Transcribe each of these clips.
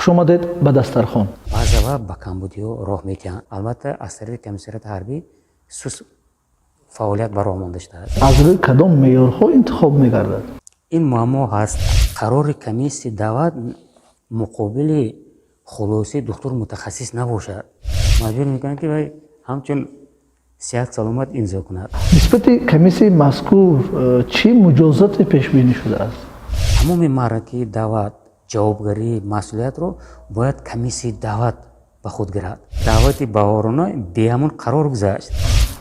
Хуш омадед ба Дастархон. Баъзе вақт ба камбудиҳо роҳ медиҳанд. Албатта, аз тарафи комиссариати ҳарбӣ суст фаъолият ба роҳ монда шудааст. Аз рӯи кадом меъёрҳо интихоб мегардад? Ин муаммо ҳаст. Қарори комиссияи даъват муқобили хулосаи духтур мутахассис набошад, маҷбур мекунанд, ки вай ҳамчун сиҳат саломат имзо кунад. Нисбати комиссияи мазкур чӣ муҷозоте пешбинӣ шудааст? Тамоми маъракаи даъват, ҷавобгарии масъулиятро бояд комиссияи даъват ба худ гирад. Даъвати баҳорона беҳамон қарор гузашт.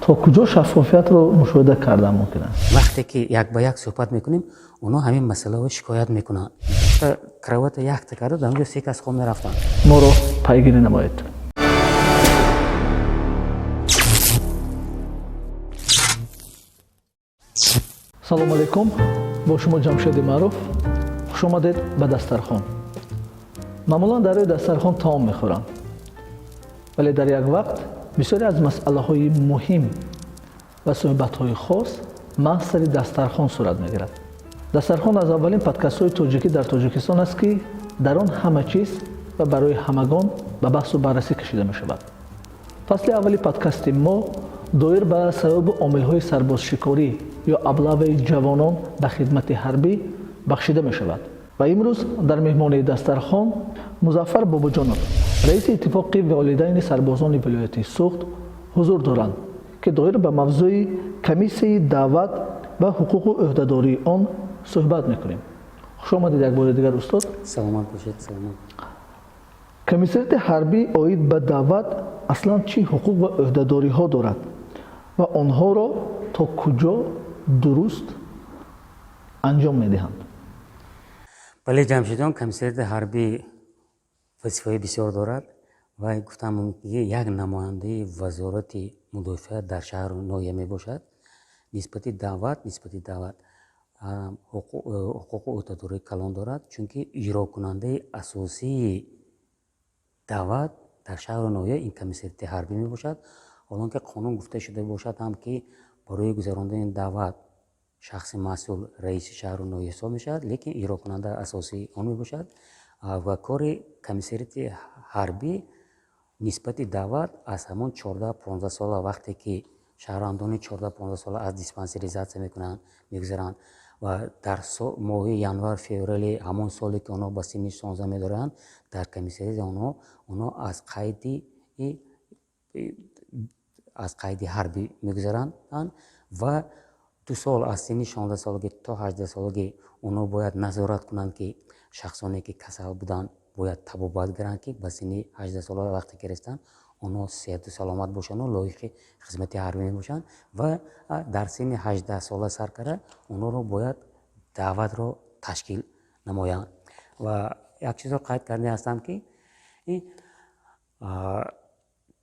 То куҷо шаффофиятро мушоҳида кардан мумкин аст? Вақте ки як ба як суҳбат мекунем, онҳо ҳамин масъалаҳо шикоят мекунанд. Кровата якта карда, дар онҷо се кас хоб мерафтанд. Моро пайгирӣ намоед. Салому алайкум, бо шумо Ҷамшеди Маъруф. Хуш омадед ба Дастархон. Маъмулан дар рӯи дастархон таом мехӯрам, вале дар як вақт бисёре аз масъалаҳои муҳим ва суҳбатҳои хос маҳз сари дастархон сурат мегирад. Дастархон аз аввалин подкастҳои тоҷикӣ дар Тоҷикистон аст, ки дар он ҳама чиз ва барои ҳамагон ба баҳсу баррасӣ кашида мешавад. Фасли аввали подкасти мо доир ба сабабу омилҳои сарбозшикорӣ ё облаваи ҷавонон ба хидмати ҳарбӣ бахшида мешавад ва имрӯз дар меҳмонии Дастархон Музаффар Бобоҷонов, раиси Иттифоқи волидайни сарбозони вилояти Суғд, ҳузур доранд, ки доир ба мавзӯи комиссияи даъват ва ҳуқуқу ӯҳдадории он суҳбат мекунем. Хуш омадед як бори дигар, устод. Саломат бошед, саломат. Комиссариати ҳарбӣ оид ба даъват аслан чӣ ҳуқуқ ва ӯҳдадориҳо дорад ва онҳоро то куҷо дуруст анҷом медиҳанд? Бале, Ҷамшидҷон, комиссариати ҳарбӣ вазифаҳои бисёр дорад ва гуфтам мумкин, ки як намояндаи Вазорати мудофиа дар шаҳру ноҳия мебошад. Нисбати даъват ҳуқуқу ӯҳдадории калон дорад, чунки иҷрокунандаи асосии даъват дар шаҳру ноҳия ин комиссариати ҳарбӣ мебошад. Ҳолон ки қонун гуфта шуда бошад ҳам, ки барои гузарондани даъват шахси масъул раиси шаҳру ноҳия ҳисоб мешавад, лекин иҷрокунандаи асосии он мебошад. Ва кори комиссариати ҳарбӣ нисбати даъват аз ҳамон 14-15 сола, вақте ки шаҳрвандони 14-15 сола аз диспансеризатсия мекунанд, мегузаранд ва дар моҳи январ, феврали ҳамон соле, ки онҳо ба синни 16 медоранд, дар комиссариати онҳо аз қайди ҳарбӣ мегузаранд ва 2 сол, аз синни 16 солагӣ то 18 солагӣ, онҳо бояд назорат кунанд, ки шахсоне ки касал буданд, бояд табобат гиранд, ки ба синни 18 сола вақте ки расиданд, онҳо сеҳату саломат бошанду лоиқи хизмати ҳарбӣ мебошанд. Ва дар синни 18 сола сар карда, онҳоро бояд даъватро ташкил намоянд. Ва як чизро қайд карда ҳастам, ки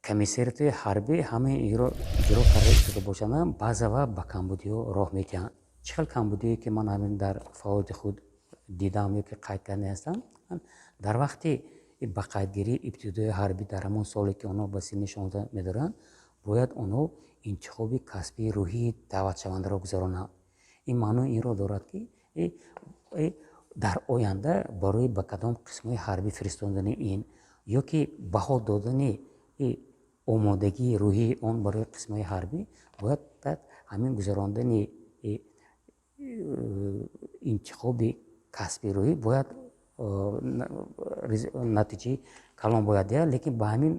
комиссариати ҳарбӣ ҳамаи инро иҷро карда истода бошанд, баъзе вақт ба камбудиҳо роҳ медиҳанд. Чӣ хел камбудие, ки ман ҳамин дар фаъолияти худ дидам ё ки қайд карда ҳастам? Дар вақти ба қайдгирии ибтидои ҳарбӣ, дар ҳамон соле, ки онҳо ба синни 16 медоранд, бояд онҳо интихоби касбии рӯҳии даъватшавандаро гузаронанд. Ин маънои инро дорад, ки дар оянда барои ба кадом қисмҳои ҳарбӣ фиристодани ин ё ки баҳо додани омодагии рӯҳии он барои қисмҳои ҳарбӣ бояд ҳамин гузарондани интихоби касби рӯҳӣ бояд натиҷаи калон бояд диҳад. Лекин ба ҳамин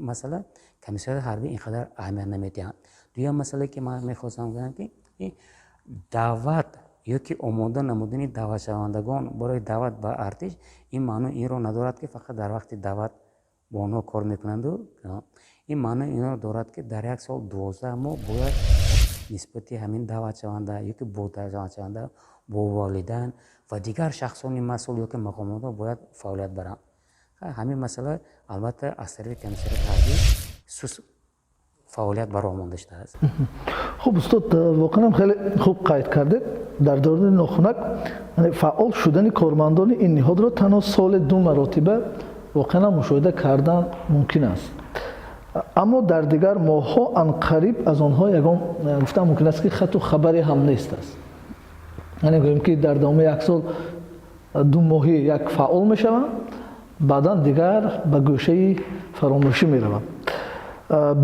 масъала комиссариати ҳарбӣ ин қадар аҳамият намедиҳанд. Дуюм масъалае, ки ман мехостам гӯям, ки даъват ё ки омода намудани даъватшавандагон барои даъват ба артиш, ин маънои инро надорад, ки фақат дар вақти даъват бо онҳо кор мекунанду. Ин маънои инро дорад, ки дар як сол 12 моҳ бояд нисбати ҳамин даъватшаванда ё ки бо даъватшаванда, бо волидайн ва дигар шахсони масъул ё ки мақомотҳо бояд фаъолият баранд. Ҳамин масъала, албатта, аз тарафи комиссариати ҳарбӣ суст фаъолият ба роҳ монда шудааст. Хуб, устод, воқеан хеле хуб қайд кардед. Дар давраи нохунак фаъол шудани кормандони ин ниҳодро танҳо соли ду маротиба воқеан мушоҳида кардан мумкин аст, аммо дар дигар моҳҳо анқариб аз онҳо ягон, гуфтан мумкин аст, ки хату хабаре ҳам нест аст. Яъне гӯем, ки дар давоми як сол 2 моҳӣ як фаъол мешаванд. Баъдан дигар ба гӯшаи фаромӯшӣ мераванд.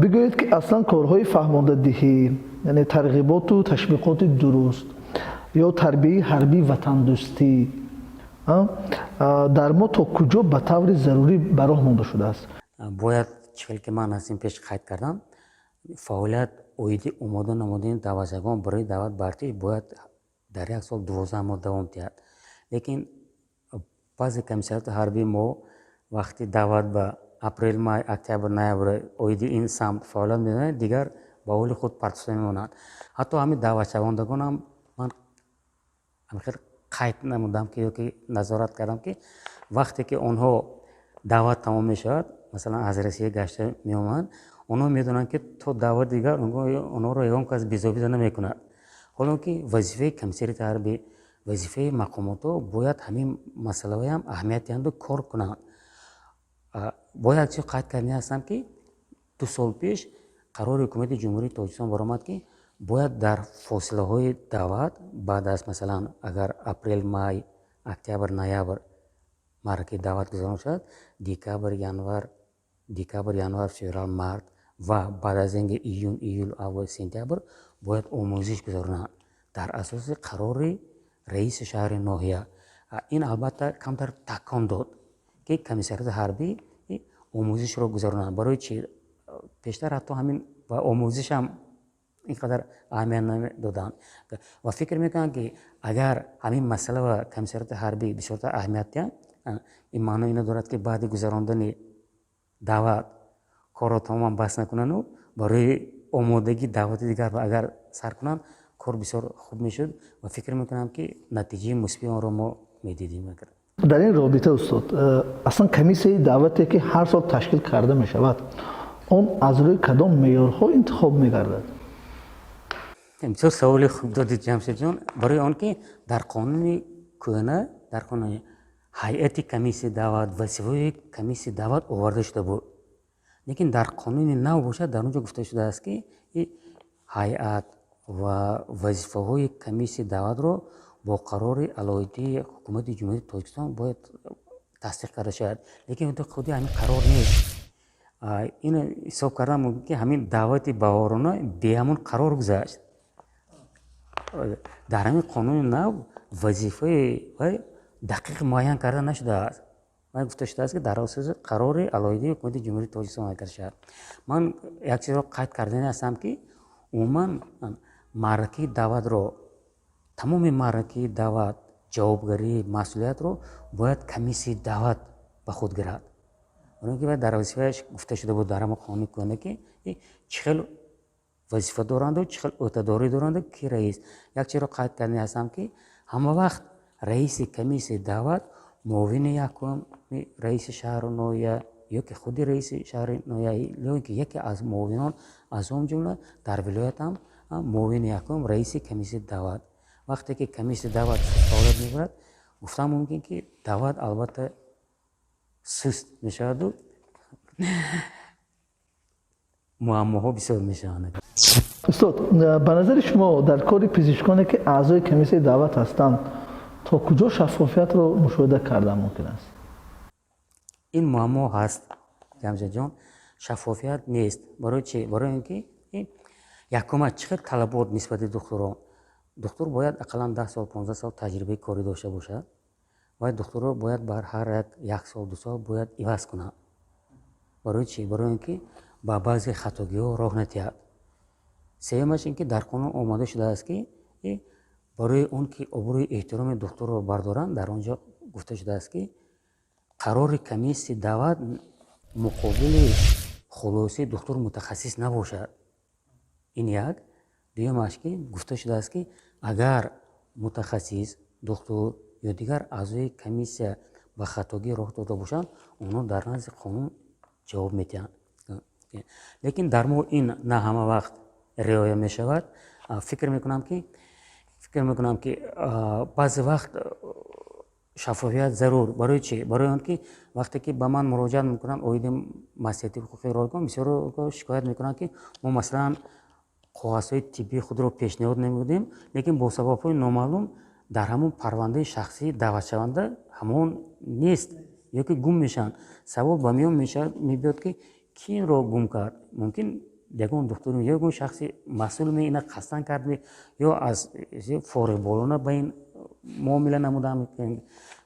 Бигӯед, ки аслан корҳои фаҳмондадиҳӣ, яъне тарғиботу ташвиқоти дуруст ё тарбияи ҳарбии ватандӯстӣ дар мо то куҷо ба таври зарурӣ ба роҳ монда шудааст? Бояд, чӣ хел ки ман аз ин пеш қайд кардам, фаъолият оиди омода намудани даъватшавандагон барои даъват ба артиш бояд дар як сол 12 моҳ давом диҳад. Лекин баъзе комиссариати ҳарбии мо вақти даъват ба апрел, май, октябр, ноябр оиди ин самт фаъолият медонанд, дигар ба ҳоли худ партофта мемонанд. Ҳатто ҳамин даъватшавандагонам ман хел қайд намудам ки ёки назорат кардам, ки вақте ки онҳо даъват тамом мешавад, масалан, аз Россия гашта меомаданд, онҳо медонанд, ки то даъвати дигар онҳоро ягон кас безобида намекунад. Ҳоло ки вазифаи комиссариати ҳарбӣ, вазифаи мақомотҳо бояд ҳамин масъалаҳоям аҳамият диҳанду кор кунанд. Бояд як чиз қайд кардани ҳастам, ки 2 сол пеш қарори Ҳукумати Ҷумҳурии Тоҷикистон баромад, ки бояд дар фосилаҳои даъват баъд аз, масалан, агар апрел, май, октябр, ноябр маъракаи даъват гузаронда шавад, декабр, январ, декабр, январ, феврал, март ва баъд аз ин июн, июл, август, сентябр бояд омӯзиш гузаронанд дар асоси қарори раиси шаҳри ноҳия. Ин албатта камтар такон дод, ки комиссариати ҳарбӣ омӯзишро гузаронанд. Барои чи? Пештар ҳатто ҳамин ба омӯзишам ин қадар аҳамият намедоданд ва фикр мекунам, ки агар ҳамин масъала ва комиссариати ҳарбӣ бисёртар аҳамият диҳанд, ин маъно ино дорад, ки баъди гузарондани даъват корро тамоман бас накунану барои омодагии даъвати дигар агар сар кунанд, кор бисёр хуб мешуд ва фикр мекунам, ки натиҷаи мусбии онро мо медидем. Дар ин робита, устод, аслан комиссияи даъвате, ки ҳар сол ташкил карда мешавад, он аз рӯи кадом меъёрҳо интихоб мегардад? Бисёр саволи хуб додед, Ҷамшедҷон, барои он ки дар қонуни кӯҳна, дар қонуни ҳайати комиссияи даъват, вазифаҳои комиссияи даъват оварда шуда буд. Лекин дар қонуни нав бошад, дар он ҷо гуфта шудааст, ки ҳайат ва вазифаҳои комиссияи даъватро бо қарори алоҳидии Ҳукумати Ҷумҳурии Тоҷикистон бояд тасдиқ карда шавад. Лекин худи ҳамин қарор нест. Ин ҳисоб кардан мумкин, ки ҳамин даъвати баҳорона бе ҳамон қарор гузашт. Дар ҳамин қонуни нав вазифаи вай дақиқ муайян карда нашудааст. Вай гуфта шудааст, ки дар асоси қарори алоҳидии Ҳукумати Ҷумҳурии Тоҷикистон бояд карда шавад. Ман як чизро қайд кардани ҳастам, ки умуман маъракаи даъватро, тамоми маъракаи даъват, ҷавобгарӣ, масъулиятро бояд комиссияи даъват ба худ гирад. Оно ки дар вазифааш гуфта шуда буд дар ҳамон қонуни кӯҳна, ки чӣ хел вазифа доранду, чӣ хел ӯҳдадорӣ доранду, ки раис. Як чизро қайд кардани ҳастам, ки ҳама вақт раиси комиссияи даъват муовини якуми раиси шаҳру ноҳия ё ки худи раиси шаҳри ноҳия ё ки яке аз муовинон, аз он ҷумла дар вилоятам муовини якум раиси комиссияи даъват. Вақте ки комиссияи даъват фаъолият мебарад, гуфтан мумкин, ки даъват албатта суст мешаваду муаммоҳо бисёр мешаванд. Устод, ба назари шумо, дар кори пизишконе, ки аъзои комиссияи даъват ҳастанд, то куҷо шаффофиятро мушоҳида кардан мумкин аст? Ин муаммо ҳаст, Ҷамшедҷон, шаффофият нест. Барои чи? Барои ин ки якума, чӣ хел талабот нисбати духтурон? Духтур бояд ақаллан 10 сол, 15 сол таҷрибаи корӣ дошта бошад. Вай духтурро бояд бар ҳар як сол, 2 сол бояд иваз кунад. Барои чи? Барои ин ки ба баъзе хатогиҳо роҳ надиҳад. Сеюмаш ин ки дар қонун омода шудааст, ки барои он ки обрӯи эҳтироми духтурро бардоранд, дар он ҷо гуфта шудааст, ки қарори комиссияи даъват муқобили хулосаи духтур мутахассис набошад. Ин як. Дуюмаш, ки гуфта шудааст, ки агар мутахассис, духтур ё дигар аъзои комиссия ба хатогӣ роҳ дода бошанд, онҳо дар назди қонун ҷавоб медиҳанд. Лекин дар мо ин на ҳама вақт риоя мешавад. Фикр мекунам, ки баъзе вақт шаффофият зарур. Барои чи? Барои он ки вақте ки ба ман муроҷиат мекунанд оиди маслиҳати ҳуқуқии ройгон, бисёро шикоят мекунанд, ки мо, масалан, коғазҳои тиббии худро пешниҳод намудем, лекин бо сабабҳои номаълум дар ҳамон парвандаи шахсии даъватшаванда ҳамон нест. ё ки гум мешаванд. Савол ба миён мебиёд, ки ки инро гум кард? Мумкин, ягон духтур ё ягон шахси масъул ме ина қасдан кард, ё аз фориғболона ба ин муомила намудам.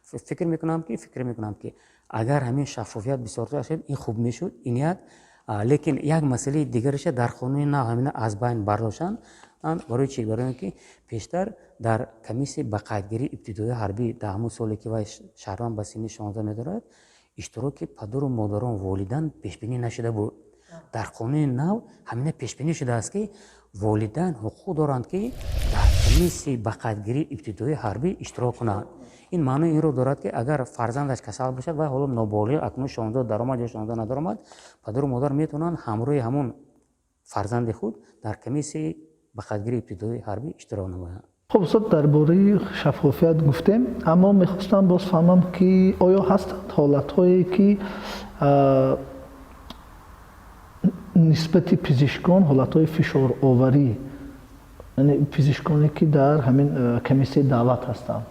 Фикр мекунам, ки агар ҳамин шаффофият бисёртар шуд, ин хуб мешуд. Ин як. Лекин як масъалаи дигараша дар қонуни нав ҳамина аз байн бардоштанд. Барои чӣ? Барои он ки пештар дар комиссияи ба қайдгирии ибтидоии ҳарбӣ, дар ҳамон соле ки вай шаҳрванд ба синни 16 медорад, иштироки падару модарон, волидан пешбинӣ нашуда буд. Дар қонуни нав ҳамина пешбинӣ шудааст, ки волидан ҳуқуқ доранд, ки дар комиссияи ба қайдгирии ибтидоии ҳарбӣ иштирок кунанд. Ин маънои инро дорад, ки агар фарзандаш касал бошад, вай ҳоло ноболиғ, акнун 16 даромад ё 16 надаромад, падару модар метавонанд ҳамроҳи ҳамон фарзанди худ дар комиссияи ба қайдгирии ибтидоии ҳарбӣ иштирок намоянд. Хуб, устод, дар бораи шаффофият гуфтем, аммо мехостам боз фаҳмам, ки оё ҳастанд ҳолатҳое, ки нисбати пизишкон ҳолатҳои фишороварӣ, яъне пизишконе, ки дар ҳамин комиссияи даъват ҳастанд?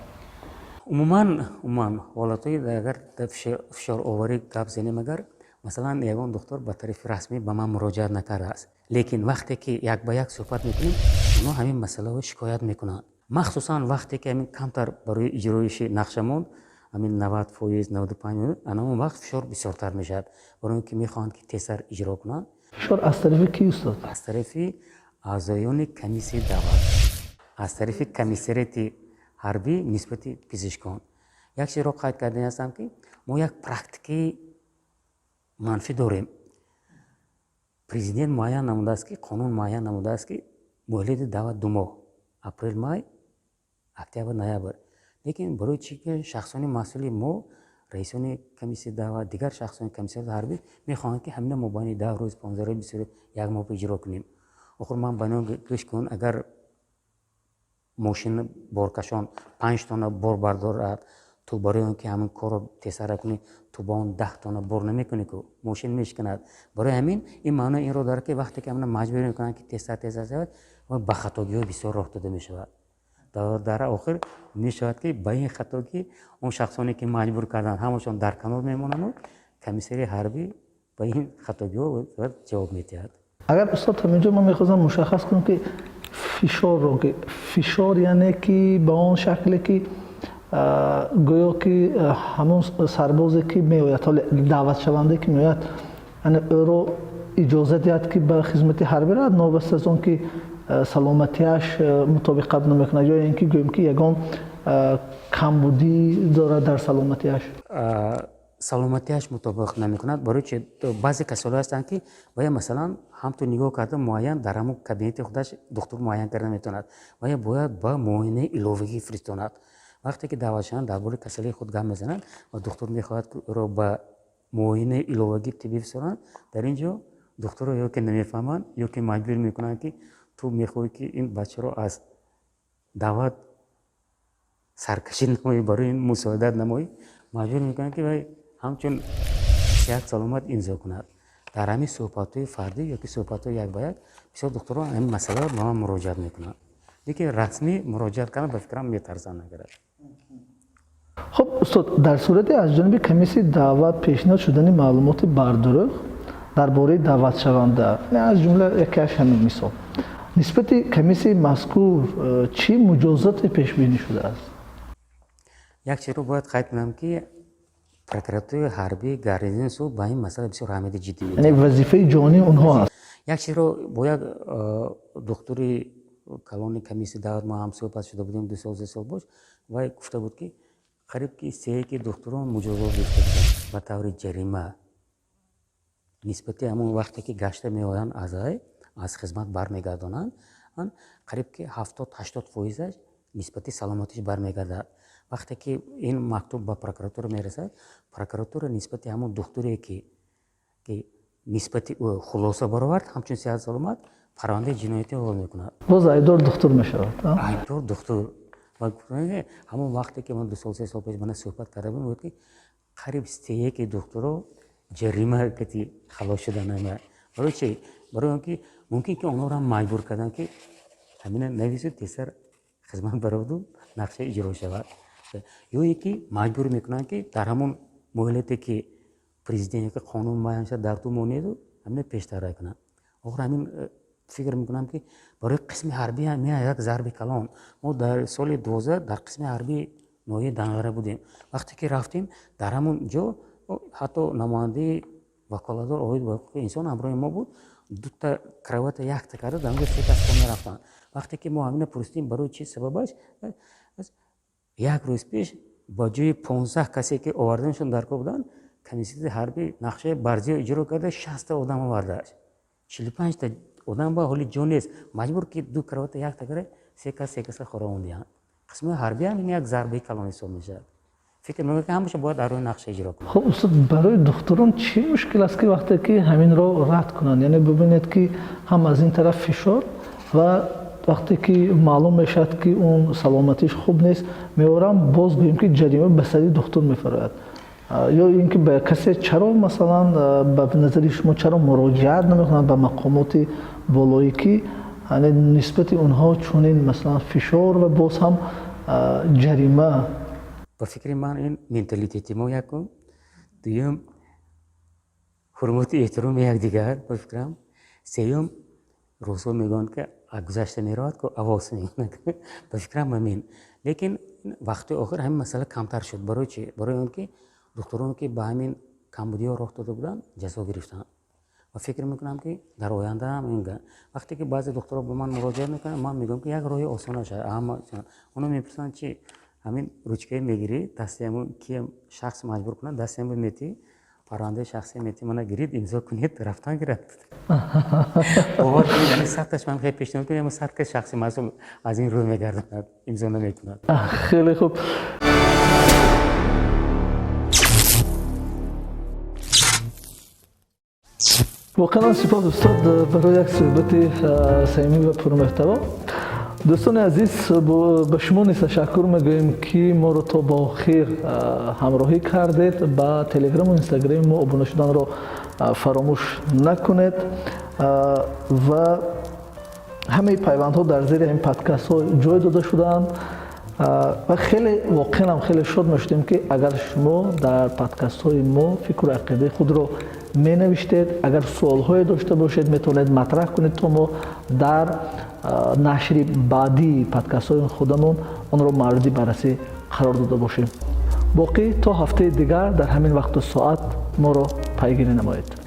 Умуман ҳолатҳои агар фишороварӣ гап занем, агар масалан ягон духтур ба тарафи расмӣ ба ман муроҷиат накардааст, лекин вақте ки як ба як суҳбат мекунем, онҳо ҳамин масъалаҳо шикоят мекунанд. Махсусан вақте ки ҳамин камтар барои иҷроиши нақшамон ҳамин 90%, 95, ана он вақт фишор бисёртар мешавад, барои он ки мехоҳанд, ки тезтар иҷро кунанд. Фишор аз тарафи ки, устод? Аз тарафи аъзоёни комиссияи даъват, аз тарафи комиссариати ҳарбӣ нисбати пизишкон. Як чизро қайд кардани ҳастам, ки мо як практикаи манфӣ дорем. Президент муайян намудааст, ки қонун муайян намудааст, ки муҳлати даъват 2 моҳ: апрел, май, октябр, ноябр. Лекин барои чӣ ки шахсони масъули мо, раисони комиссияи даъват, дигар шахсони комиссариати ҳарбӣ мехоҳанд, ки ҳамина мобайни 10 рӯз, 15 рӯз, 20 рӯз, як моҳ иҷро кунем. Охир ман ба гӯш кун, агар мошини боркашон 5 тонна бор бардорад, ту барои он ки ҳамин корро тезтара кунӣ, ту ба он 10 тонна бор намекунӣ ку, мошин мешиканад. Барои ҳамин ин маънои инро дорад, ки вақте ки ҳамина маҷбур мекунанд, ки тезтар, тезтар шавад, ба хатогиҳо бисёр роҳ дода мешавад. Дар охир мешавад, ки ба ин хатогӣ он шахсоне, ки маҷбур карданд, ҳамашон дар канор мемонанду комиссари ҳарбӣ ба ин хатогиҳо ҷавоб медиҳад. Агар, устод, ҳаминҷо ман мехостам мушаххас кунам, ки фишорро, ки фишор, яъне ки ба он шакле, ки гӯё ки ҳамон сарбозе, ки меояд, ҳоле даъватшаванде, ки меояд, яъне ӯро иҷоза диҳад, ки ба хизмати ҳарбӣ равад, новобаста аз он ки саломатиаш мутобиқат намекунад, ё ин ки гӯем, ки ягон камбудӣ дорад дар саломатиаш? Саломатиаш мутобиқ намекунад. Барои чи? Баъзе касалиҳо ҳастанд, ки вая масалан ҳамту нигоҳ карда, муайян дар ҳамон кабинети худаш духтур муайян карда наметавонад, вая бояд ба муоинаи иловагӣ фиристонад. Вақте ки даъватшаванда дар бораи касалии худ гап мезанад ва духтур мехоҳад, ки ӯро ба муоинаи иловагӣ тиббӣ фиристонад, дар ин ҷо духтурро ё ки намефаҳманд, ё ки маҷбур мекунанд, ки ту мехоҳӣ, ки ин бачаро аз даъват саркашӣ намоӣ, барои ин мусоидат намоӣ. Маҷбур мекунанд, ки вай ҳамчун сиҳат саломат имзо кунад. Дар ҳамин суҳбатҳои фардӣ ё ки суҳбатҳои як ба як бисёр духтурон ҳамин масъаларо ба ман муроҷиат мекунанд, лекин расмӣ муроҷиат кардан, ба фикрам, метарсанд нагарад. Хуб, устод, дар сурати аз ҷониби комиссияи даъват пешниҳод шудани маълумоти бардурӯғ дар бораи даъватшаванда, аз ҷумла якеаш ҳамин мисол, нисбати комиссияи мазкур чӣ муҷозоте пешбинӣ шудааст? Як чизро бояд қайд кунам, ки прокуратураи ҳарбии гарнизони Суғд ба ин масъала бисёр аҳамияти ҷиддӣ Яъне вазифаи ҷонии онҳо аст. Як чизро бо як духтури калони комиссияи даъват мо ҳамсӯҳбат шуда будем 2 сол, 3 сол бош. Вай гуфта буд, ки қариб ки сеяки духтурон муҷозот гирифта буданд ба таври ҷарима нисбати ҳамон вақте ки гашта меоянд, аз хизмат бармегардонанд, қариб ки 70-80 фоизаш нисбати саломатиш бармегардад. Вақте ки ин мактуб ба прокуратура мерасад, прокуратура нисбати ҳамон духтуре, ки нисбати ӯ хулоса баровард ҳамчун сиҳат саломат, парвандаи ҷиноятӣ оғоз мекунад. Боз айбдор духтур мешавад? Айбдор духтур. Ҳамон вақте ки ман 2 сол, 3 сол пеш мана суҳбат карда будем, гуфт, ки қариб сеяки духтуро ҷарима кати халос шуда намеяд. Барои чи? Барои он ки мумкин ки онҳоро маҷбур карданд, ки ҳамина навису тезтар хизмат бароду нақша иҷро шавад, ё ин ки маҷбур мекунанд, ки дар ҳамон Муҳлате ки президент ки қонун муайян шуд, дар 2 моҳ неду ҳамин пештар кунанд. Охир ҳамин фикр мекунам, ки барои қисми ҳарбӣ ҳам як зарби калон. Мо дар соли 12 дар қисми ҳарбии ноҳияи Данғара будем. Вақте ки рафтем, дар ҳамон ҷо ҳатто намояндаи ваколатдор оид ба ҳуқуқи инсон ҳамроҳи мо буд. Дута кровата якта карда, дар онҷо се кас хоб мерафтанд. Вақте ки мо ҳамина пурсидем, барои чӣ сабабаш, як рӯз пеш ба ҷои 15 касе ки оварданашон дар кор буданд, комиссияи ҳарбӣ нақшаи барзиё иҷро карда, 60 одам овардааст. 45 одам ба ҳоли ҷо нест, маҷбур ки 2 кровата якта карда, се кас се каса хӯрон диҳанд. Қисми ҳарбӣ ҳам ин як зарбаи калон ҳисоб мешавад. Фикр мекунам, ки ҳамаша бояд дар рӯи нақша иҷро кунад. Хуб, устод, барои духтурон чӣ мушкил аст, ки вақте ки ҳаминро рад кунанд? Яъне бибинед, ки ҳам аз ин тараф фишор ва вақте ки маълум мешавад, ки он саломатиш хуб нест, меорам, боз гӯем, ки ҷарима ба сари духтур мефарояд. Ё ин ки ба касе чаро, масалан, ба назари шумо чаро муроҷиат намекунанд ба мақомоти болоӣ, ки нисбати онҳо чунин, масалан, фишор ва боз ҳам ҷарима? Ба фикри ман, ин менталитети мо якум, дуюм ҳурмату эҳтироми якдигар, ба фикрам, сеюм рӯзҳо мегӯянд, ки гузашта меравад, ку авос мегӯянд, ба фикрам ҳамин. Лекин вақти охир ҳамин масъала камтар шуд. Барои чи? Барои он ки духтуроне ки ба ҳамин камбудиҳо роҳ дода буданд, ҷазо гирифтанд. Ва фикр мекунам, ки дар оянда ҳам ин вақте ки баъзе духтурон ба ман муроҷиат мекунанд, ман мегӯям, ки як роҳи осонаш ҳама. Онҳо мепурсанд, чи ҳамин ручкае мегирӣ, дасти ҳамун ки шахс маҷбур кунад, дасти ҳамун метӣ, парвандаи шахсӣ метӣ, мана гирид, имзо кунед, рафтан гирад. Бовар кунед, ҳамин 100 таш ман хеле пешниҳод кунем, 100 кас шахси масъул аз ин рӯй мегардонад, имзо намекунад. Хеле хуб. Воқеан сипос, устод, барои як суҳбати самимӣ ва пурмуҳтаво. Дӯстони азиз, ба шумо низ ташаккур мегӯем, ки моро то ба охир ҳамроҳӣ кардед. Ба телеграму инстаграми мо обуна шуданро фаромӯш накунед ва ҳамаи пайвандҳо дар зери ҳамин подкастҳо ҷой дода шудаанд. Ва хеле воқеан хеле шод мешудем, ки агар шумо дар подкастҳои мо фикру ақидаи худро менавиштед, агар суолҳое дошта бошед, метавонед матраҳ кунед, то мо дар нашри баъдии подкастҳои худамон онро мавриди баррасӣ қарор дода бошем. Боқӣ то ҳафтаи дигар дар ҳамин вақту соат моро пайгирӣ намоед.